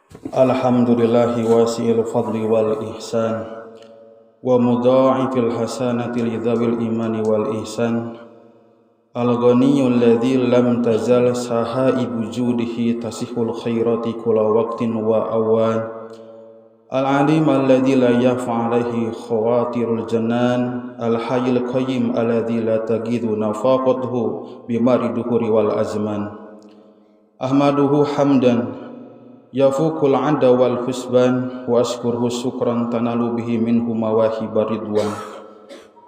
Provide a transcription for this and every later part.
Alhamdulillahi wasi'il fadli wal ihsan wa mudha'ifil hasanati li dzawil imani wal ihsan. Al-ghaniyyu alladzi lam tazal sahaibu judihi tasihul khairati kula waqtin wa awan. Al-alim alladzi la yakhfa 'alaihi khawatirul janan. Al-hayyul qayyim alladzi la tagidu nafaqatuhu bimari duhuri wal azman. Ahmaduhu hamdan yafuqul 'ada wal husban wa ashkuruhu syukran tanalu bihi minhu mawahibar ridwan.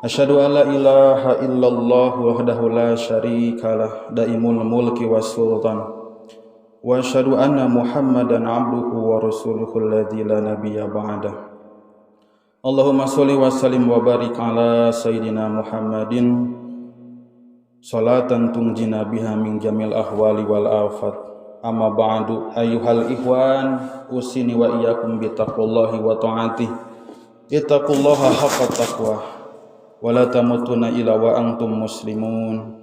Asyhadu an la ilaha illallah wahdahu la syarikalah daimul mulki was sultan. Wa asyhadu anna Muhammadan abduhu wa rasuluhu alladzi la nabiyya ba'dah. Allahumma sholli wa sallim wa barik ala sayyidina Muhammadin salatan tunjina biha min jamil ahwali wal afat. Amma ba'du, ayyuhal ikhwan, usini wa iyyakum bi taqwallahi wa ta'atihi. Ittaqullaha haqqa taqwa wa la tamutunna illa wa antum muslimun.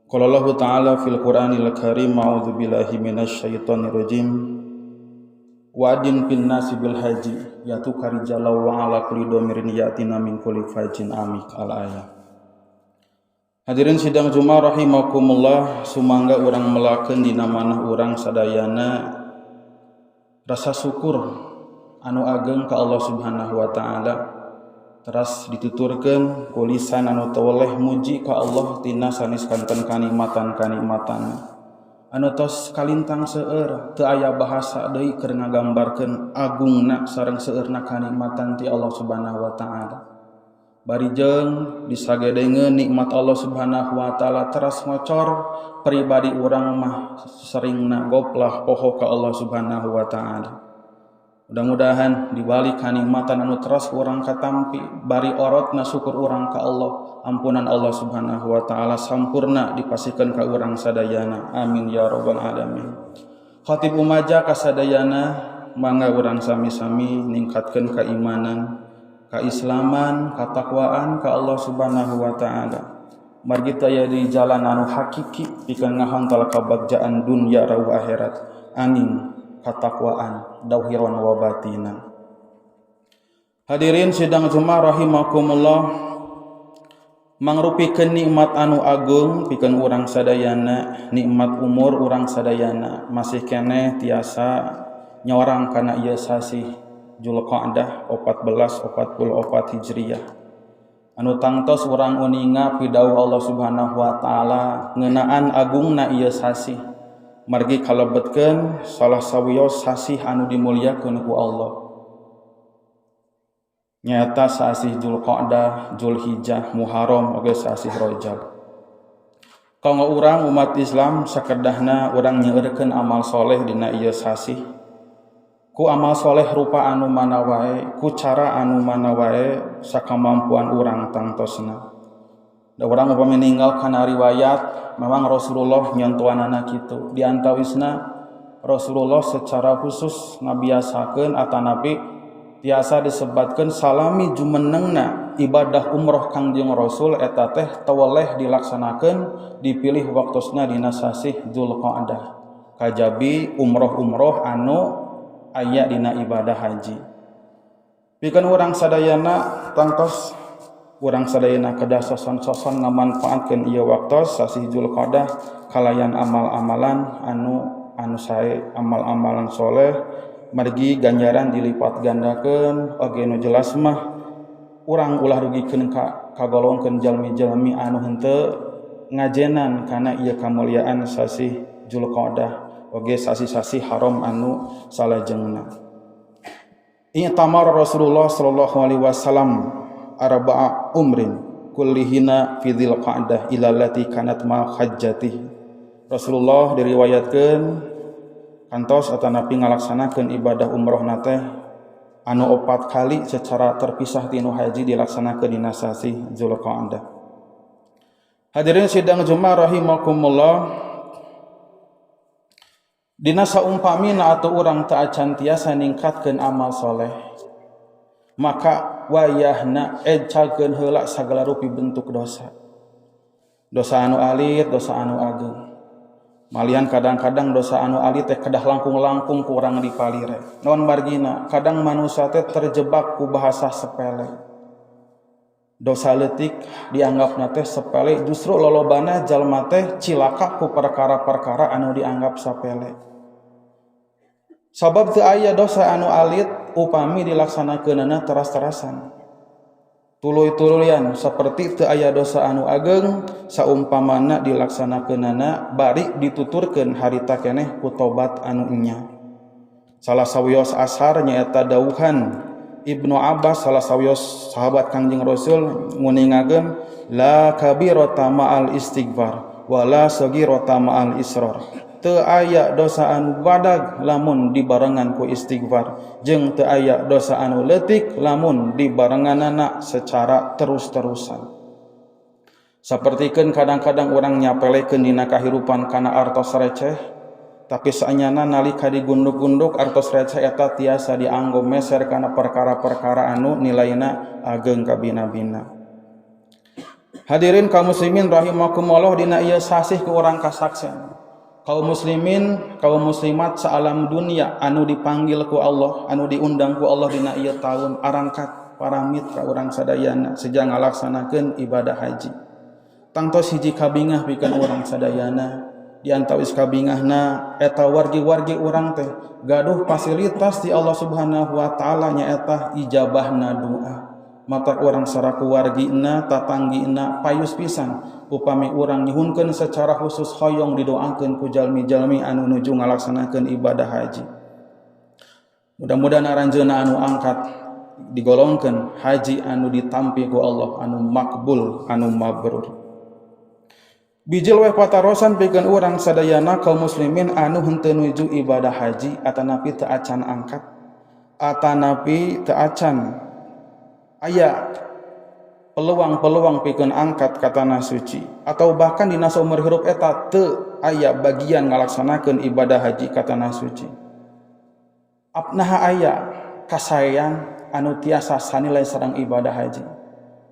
Qala Allahu ta'ala fil Qur'anil Karim, a'udzu billahi minasyaitonir rajim. Wa adin fin nasi bil haji yatuka rijalan wa ala kulli dhamirin yatina min kulli fajjin amik. Al ayat. Hadirin sidang Jumat rahimakumullah, sumangga urang melakeun dina manah urang sadayana rasa syukur anu ageng ka Allah Subhanahu wa taala. Teras dituturkeun ku lisan anu teweleh muji ka Allah tina sanes kanten kanikmatan-kanikmatan anu tos kalintang seueur, teu aya bahasa deui keur ngagambarkeun agungna sareng seueurna kanikmatan ti Allah Subhanahu wa taala. Bari jeung disagedengeun nikmat Allah Subhanahu wa taala teras ngocor, pribadi urang mah seringna goplah poho ka Allah Subhanahu wa taala. Mudah-mudahan dibalik kanikmatan anu teras urang katampi bari orotna syukur urang ka Allah, ampunan Allah Subhanahu wa taala sampurna dipasihkeun ka urang sadayana. Amin ya rabbal alamin. Khatib umaja kasadayana, mangga urang sami-sami ningkatkeun keimanan, keislaman, katakwaan ka Allah Subhanahu wa taala. Margi taya di jalan anu hakiki pikeun ngahontal kabagjaan dunya rauh akhirat, angin katakwaan dauhiron wa batinan. Hadirin sidang Jumat rahimakumullah, mangrupikeun nikmat anu agung pikeun urang sadayana, nikmat umur urang sadayana masih keneh tiasa nyorang kana ieu sasih Julqa'dah 1444 Hijriah. Anu tangtos urang uninga pidawuh Allah Subhanahu wa taala ngeunaan agungna ieu sasih, margi kalebetkeun salah sawios sasih anu dimuliakeun ku Allah. Nyata sasih Julqa'dah, Julhijjah, Muharram oge sasih Rajab. Kanggo urang umat Islam, sakedahna urang nyeueurkeun amal soleh dina ieu sasih. Ku amal soleh rupa anu mana wae, ku cara anu mana wae, sakamampuan urang tangtosna. Da urang upami ninggal kana riwayat, memang Rasulullah nyontohanana kitu. Di antawisna Rasulullah secara khusus ngabiasakeun atanapi tiasa disebatkeun salami jumenengna ibadah umroh Kangjeng Rasul eta teh teweleh dilaksanakeun, dipilih waktosna dina sasih Dzulqa'dah. Kajabi umroh-umroh anu aya dina ibadah haji. Pikeun urang sadayana, tangtos urang sadayana kedah soson-soson ngamanfaatkeun ieu waktos sasih Dzulqa'dah kalayan amal-amalan anu anu sae, amal-amalan soleh, margi ganjaran dilipat gandakeun. Oge nu jelas mah urang ulah rugikeun ka kagolongkeun jalmi-jalmi anu henteu ngajenan kana ieu kamuliaan sasih Dzulqa'dah oge sasih-sasih haram anu salajengna. I'tamar Rasulullah sallallahu alaihi wasallam arba'a umrin kullihina fi Dzulqa'dah ila allati kanat ma hajjatih. Rasulullah diriwayatkeun kantos atanapi ngalaksanakeun ibadah umroh teh anu 4 kali secara terpisah tinu haji dilaksanakeun dina sasih Dzulqa'dah. Hadirin sidang Jumat rahimakumullah, dina saumpamina atau urang teu acan tiasa ningkatkeun amal soleh, maka wayahna ecakeun heula sagala rupi bentuk dosa, dosa anu alit, dosa anu ageng. Malihan kadang-kadang dosa anu alit teh kedah langkung-langkung kurang dipalire. Naon margina, kadang manusia teh terjebak ku bahasa sepele. Dosa leutik dianggap teh sepele, justru lolobana jalma teh cilaka ku perkara-perkara anu dianggap sepele. Sabab teu aya dosa anu alit upami dilaksanakeunana teras-terasan. Tuluy-tuluyan seperti teu aya dosa anu ageng saumpamana dilaksanakeunana bari dituturkeun harita keneh ku tobat anu enya. Salah sawios asar nyaeta dauhan Ibnu Abbas, salah sawios sahabat Kangjeng Rasul, nguningakeun la kabirata ma'al istighfar wala sagirata ma'al israr. Teu aya dosa anu badag lamun dibarengan ku istighfar, jeung teu aya dosa anu leutik lamun dibarenganana secara terus-terusan. Sapertikeun kadang-kadang urang nyapelekeun dina kahirupan kana artos receh, tapi saenyana nalika digunduk-gunduk artos receh eta tiasa dianggo meser kana perkara-perkara anu nilaina ageng kabina-bina. Hadirin kaum muslimin rahimakumullah, dina ieu sasih ku urang kasaksen kaum muslimin, kaum muslimat saalam dunia anu dipanggil ku Allah, anu diundang ku Allah dina ieu tahun, arangkat para mitra urang sadayana sejak ngalaksanakeun ibadah haji. Tangtos hiji kabingah pikeun urang sadayana. Di antawis kabingahna eta wargi-wargi urang teh gaduh fasilitas di Allah Subhanahu wa taala, nyaeta ijabahna doa. Mata urang saraku wargina, tatanggina payus pisan upami urang nyuhunkeun secara khusus hoyong didoakeun ku jalmi-jalmi anu nuju ngalaksanakeun ibadah haji. Mudah-mudahan aranjeunna anu angkat digolongkeun haji anu ditampi ku Allah, anu makbul, anu mabrur. Bijil weh patarosan pikeun urang sadayana kaum muslimin anu henteu nuju ibadah haji atanapi teu acan angkat atanapi teu acan aya peluang-peluang pikeun angkat ka tanah suci, atau bahkan dina saumur hirup eta teu aya bagian ngalaksanakeun ibadah haji ka tanah suci. Naha aya kasayang anu tiasa sanilai sareng ibadah haji,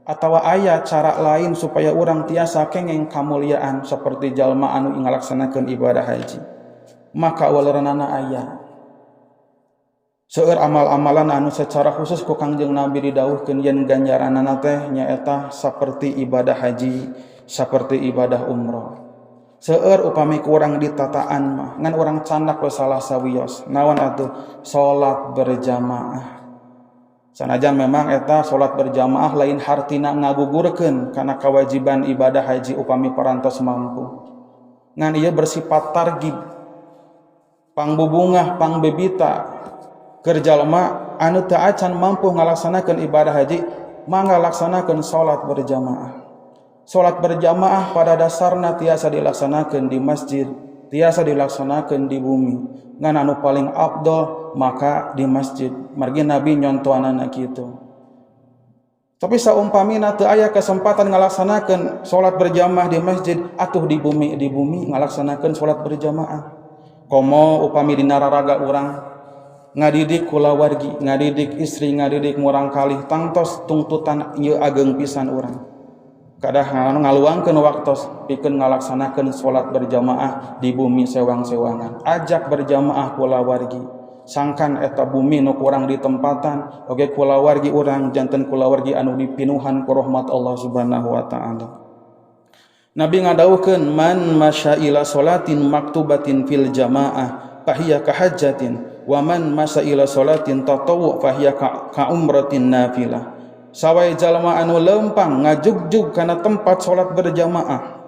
atau aya cara lain supaya urang tiasa kengeng kamuliaan seperti jalma anu ngalaksanakeun ibadah haji? Maka waleranana aya seueur amal-amalan anu secara khusus ku Kangjeng Nabi didawuhkeun yen ganjaranana teh nyaeta seperti ibadah haji, seperti ibadah umroh. Seueur upami kurang ditataan mah, ngan urang candak we salah sawios. Naon atuh? Salat berjamaah. Sanajan memang eta salat berjamaah lain hartina ngagugurkeun kana kewajiban ibadah haji upami parantos mampu. Ngan ieu bersifat targib, pangbubungah, pangbebita keur jalma anu teu acan mampu ngalaksanakeun ibadah haji, mangga laksanakeun salat berjamaah. Salat berjamaah pada dasarna tiasa dilaksanakeun di masjid, tiasa dilaksanakeun di bumi. Ngan anu paling afdol maka di masjid. Margi Nabi nyontoanana kitu. Tapi saumpamina teu aya kesempatan ngalaksanakeun salat berjamaah di masjid, atuh di bumi ngalaksanakeun salat berjamaah. Komo upami dina raraga urang ngadidik kulawargi, ngadidik istri, ngadidik murangkalih, tangtos tungtutan ieu ageng pisan urang. Kadah ngaluangkeun waktos pikeun ngalaksanakeun salat berjamaah di bumi sewang-sewangan. Ajak berjamaah kulawargi. Sangkan eta bumi nu kurang ditempatan, oge kulawargi urang janten kulawargi anu dipinuhan ku rahmat Allah Subhanahu wa taala. Nabi ngadawuhkeun, man masya ila salatin maktubatin fil jamaah fahiya kahajjatin, wa man masya ila salatin tatawwu fahiya ka umratin nafilah. Sawai jalma anu lempang ngajugjug kana tempat salat berjamaah,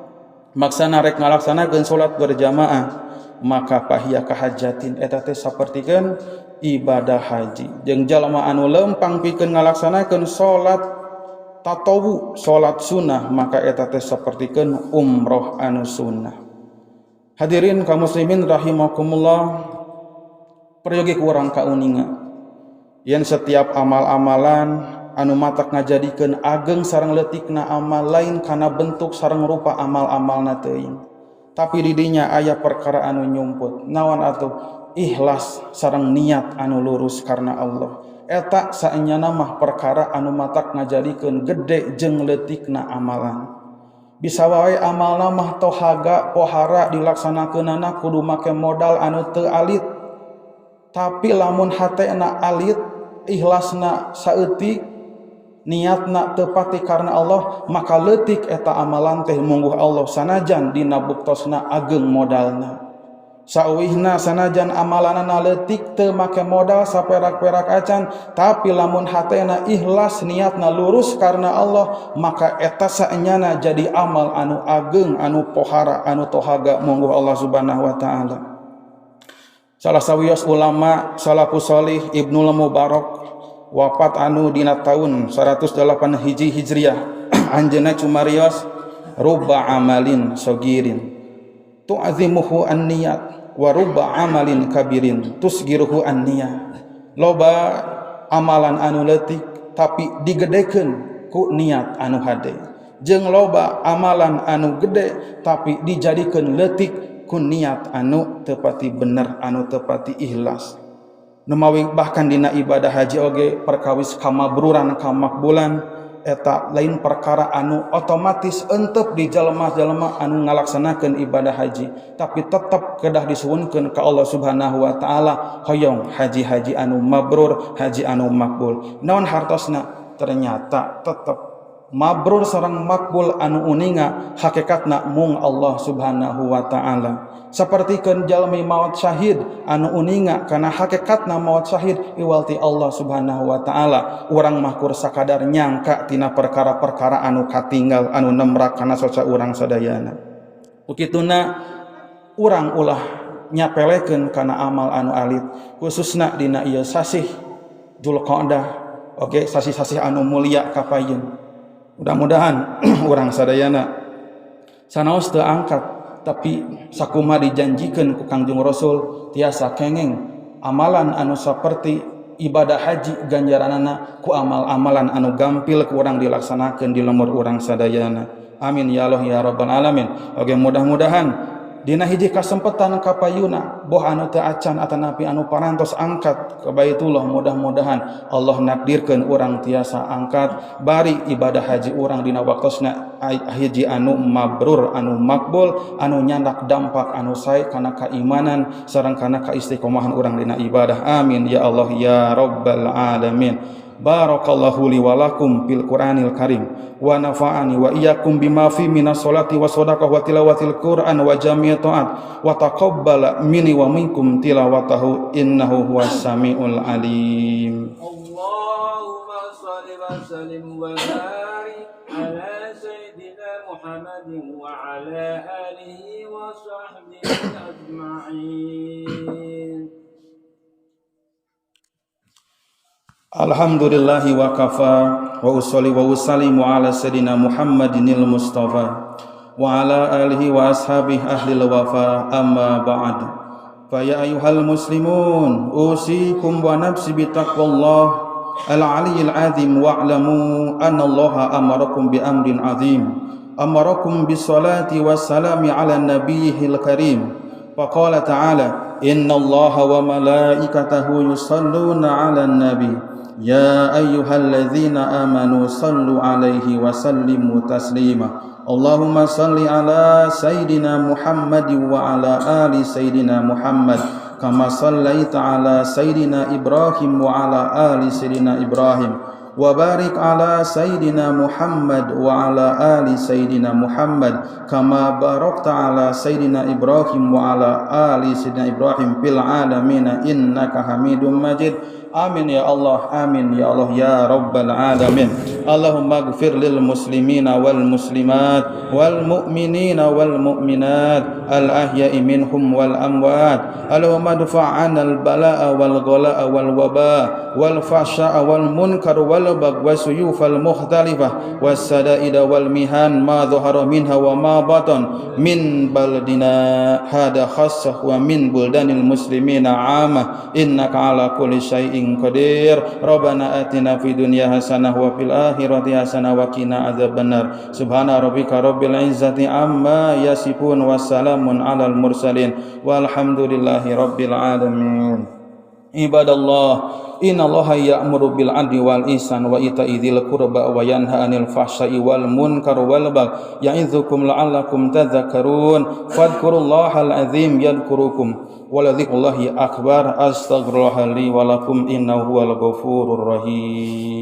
maksana rek ngalaksanakeun salat berjamaah, maka fahiya kahajjatin, eta teh sapertikeun ibadah haji. Jeung jalma anu lempang pikeun ngalaksanakeun salat tatawu, salat sunnah, maka eta teh sapertikeun umroh anu sunnah. Hadirin kaum muslimin rahimakumullah, peryogi ku urang kauninga yen setiap amal-amalan anu matak ngajadikeun ageng sareng leutikna amal lain kana bentuk sareng rupa amal-amalna teuing, tapi didinya aya perkara anu nyumput. Naon atuh? Ikhlas sareng niat anu lurus karena Allah. Eta saenyana mah perkara anu matak ngajadikeun gede jeung leutikna amalan. Bisa wae amalna mah tohaga pohara dilaksanakeunana kudu make modal anu teu alit. Tapi lamun hatena alit, ikhlasna saeutik, niatna teu pati karena Allah, maka leutik eta amalan teh mungguh Allah sanajan dina buktosna ageng modalna. Sauwihna sanajan amalanana leutik teu make modal saperak-perak acan, tapi lamun hatena ikhlas niatna lurus karena Allah, maka eta saenyana jadi amal anu ageng, anu pohara, anu tohaga mungguh Allah Subhanahu wa taala. Salah sawios ulama salafus salih Ibnul Mubarak wafat anu dina tahun 108 hiji Hijriah, anjeunna cumarios rubba amalin sogirin tu'azimuhu an-niyat wa rubba amalin kabirin tusgiruhu an-niyah. Loba amalan anu leutik tapi digedekeun ku niat anu hade, jeung loba amalan anu gede tapi dijadikeun leutik ku niat anu tepati bener, anu tepati ikhlas. Numawi bahkan dina ibadah haji oge perkawis kamabruran kamakbulan eta lain perkara anu otomatis entep di jalma-jalma anu ngalaksanakeun ibadah haji, tapi tetep kedah disuwunkeun ka Allah Subhanahu wa taala hoyong haji-haji anu mabrur, haji anu makbul. Naon hartosna? Ternyata tetep mabrur sareng makbul anu uninga hakikatna mung Allah Subhanahu wa taala. Sapertikeun jalmi maot syahid anu uninga kana hakikatna maot syahid iwalti Allah Subhanahu wa taala. Urang mah kur sakadar nyangka tina perkara-perkara anu katinggal anu nemrak kana soca urang sadayana. Ukituna urang ulah nyapelekeun kana amal anu alit, khususna dina ieu sasih Dzulqa'dah, oge sasih-sasih anu mulia kapayun. Mudah-mudahan urang sadayana sanaos teu angkat tapi sakuma dijanjikeun ku Kangjeng Rasul tiasa kengeng amalan anu saperti ibadah haji ganjaranana ku amal-amalan anu gampil ku urang dilaksanakeun di lembur urang sadayana. Amin ya Allah ya rabbal alamin. Oke, mudah-mudahan dina hiji kasempatan kapayuna boh anu teu acan atanapi anu parantos angkat ke Baitullah, mudah-mudahan Allah nakdirkeun urang tiasa angkat bari ibadah haji urang dina waktosna hiji anu mabrur, anu makbul, anu nyandak dampak anu sae kana keimanan sareng kana kaistiqomahan urang dina ibadah. Amin ya Allah ya rabbal alamin. Barakallahu li wa lakum fil Qur'anil Karim wa nafa'ani wa iyyakum bima fi minas salati was sadaqah wa tilawatil Qur'an wa jami'i ta'at wa taqabbala minni wa minkum tilawatahu innahu huwas samiul alim. Allahumma shalli wa sallim wa barik ala sayyidina Muhammadin wa ala alihi wa sahbihi ajma'in. Alhamdulillahi wa kafa wa usolli wa usallimu ala sayyidina Muhammadinil Mustafa wa ala alihi wa ashabihi ahlil wafa, amma ba'd. Fa ya ayyuhal muslimun usikum wa nafsi bi taqwallah al-aliyyil azim wa'lamu anna Allaha amarakum bi amrin azim, amarakum bis salati was salami ala nabiyyil karim. Faqala ta'ala inna Allaha wa malaikatahu yusalluna 'alan nabi ya ayyuhalladzina amanu sallu 'alaihi wa sallimu taslima. Allahumma salli ala sayyidina Muhammadin wa ala ali sayyidina Muhammad kama sallaita ala sayyidina Ibrahim wa ala ali sayyidina Ibrahim wa barik ala sayyidina Muhammad wa ala ali sayyidina Muhammad kama barakta ala sayyidina Ibrahim wa ala ali sayyidina Ibrahim fil alamin innaka Hamidum Majid. Amin ya Allah, amin ya Allah ya rabbal alamin. Allahumma ighfir lil muslimina wal muslimat wal mu'minina wal mu'minat al ahya'i minhum wal amwat. Allahumma dfa' 'anal bala'a wal ghala'a wal waba wal fahsya'a wal munkar wal bagh wasuyufal mukhtalifah was sada'ida wal mihan ma dhahara minha wa ma batan min baladina hada khassah wa min buldanil muslimina 'amah innaka 'ala kulli syai'in qadir. Rabbana atina fid dunya hasanah wa fil akhirati hasanah wa qina adzabannar. Subhana rabbika rabbil izzati amma yasifun wassalamun alal mursalin walhamdulillahi rabbil alamin. Ibadallah, innallaha ya'muru bil 'adli wal ihsan wa ita'i dzil qurba wa yanha 'anil fahsya'i wal munkar wal baghi ya'idzukum la'allakum tadhakkarun. Fadhkurullahal 'azim yadhkurukum wa la dzikrullahi akbar. Astaghfirullah li wa lakum innahu huwal ghafurur rahim.